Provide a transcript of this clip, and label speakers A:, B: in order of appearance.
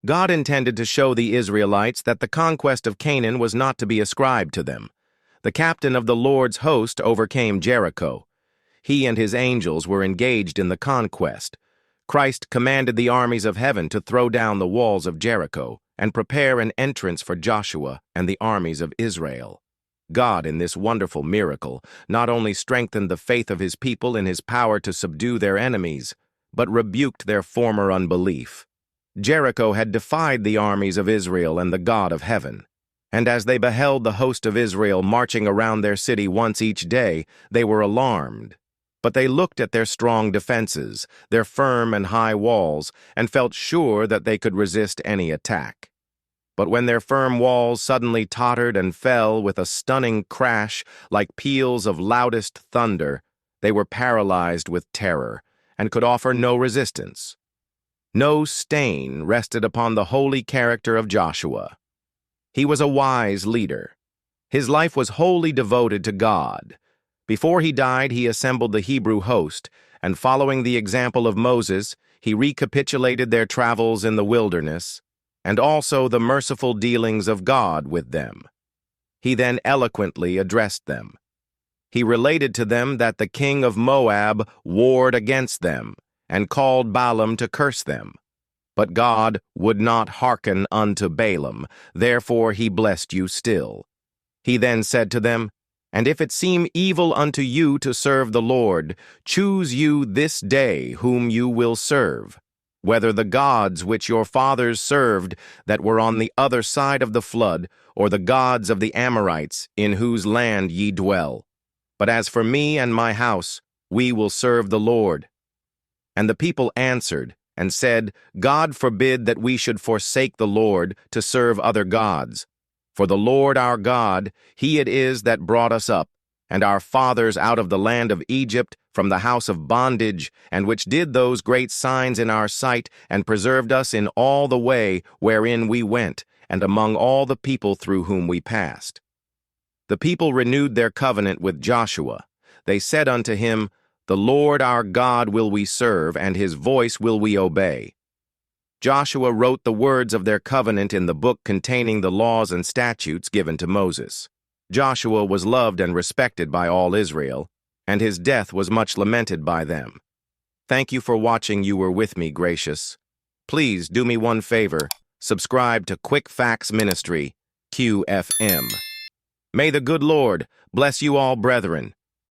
A: God intended to show the Israelites that the conquest of Canaan was not to be ascribed to them. The captain of the Lord's host overcame Jericho. He and his angels were engaged in the conquest. Christ commanded the armies of heaven to throw down the walls of Jericho and prepare an entrance for Joshua and the armies of Israel. God, in this wonderful miracle, not only strengthened the faith of his people in his power to subdue their enemies, but rebuked their former unbelief. Jericho had defied the armies of Israel and the God of heaven. And as they beheld the host of Israel marching around their city once each day, they were alarmed. But they looked at their strong defenses, their firm and high walls, and felt sure that they could resist any attack. But when their firm walls suddenly tottered and fell with a stunning crash like peals of loudest thunder, they were paralyzed with terror and could offer no resistance. No stain rested upon the holy character of Joshua. He was a wise leader. His life was wholly devoted to God. Before he died, he assembled the Hebrew host, and following the example of Moses, he recapitulated their travels in the wilderness, and also the merciful dealings of God with them. He then eloquently addressed them. He related to them that the king of Moab warred against them, and called Balaam to curse them. But God would not hearken unto Balaam, therefore he blessed you still. He then said to them, And if it seem evil unto you to serve the Lord, choose you this day whom you will serve, whether the gods which your fathers served that were on the other side of the flood, or the gods of the Amorites in whose land ye dwell. But as for me and my house, we will serve the Lord. And the people answered and said, God forbid that we should forsake the Lord to serve other gods. For the Lord our God, he it is that brought us up, and our fathers out of the land of Egypt from the house of bondage, and which did those great signs in our sight, and preserved us in all the way wherein we went, and among all the people through whom we passed. The people renewed their covenant with Joshua. They said unto him, The Lord our God will we serve, and his voice will we obey. Joshua wrote the words of their covenant in the book containing the laws and statutes given to Moses. Joshua was loved and respected by all Israel, and his death was much lamented by them. Thank you for watching. You were with me, gracious. Please do me one favor. Subscribe to Quick Facts Ministry, QFM. May the good Lord bless you all, brethren.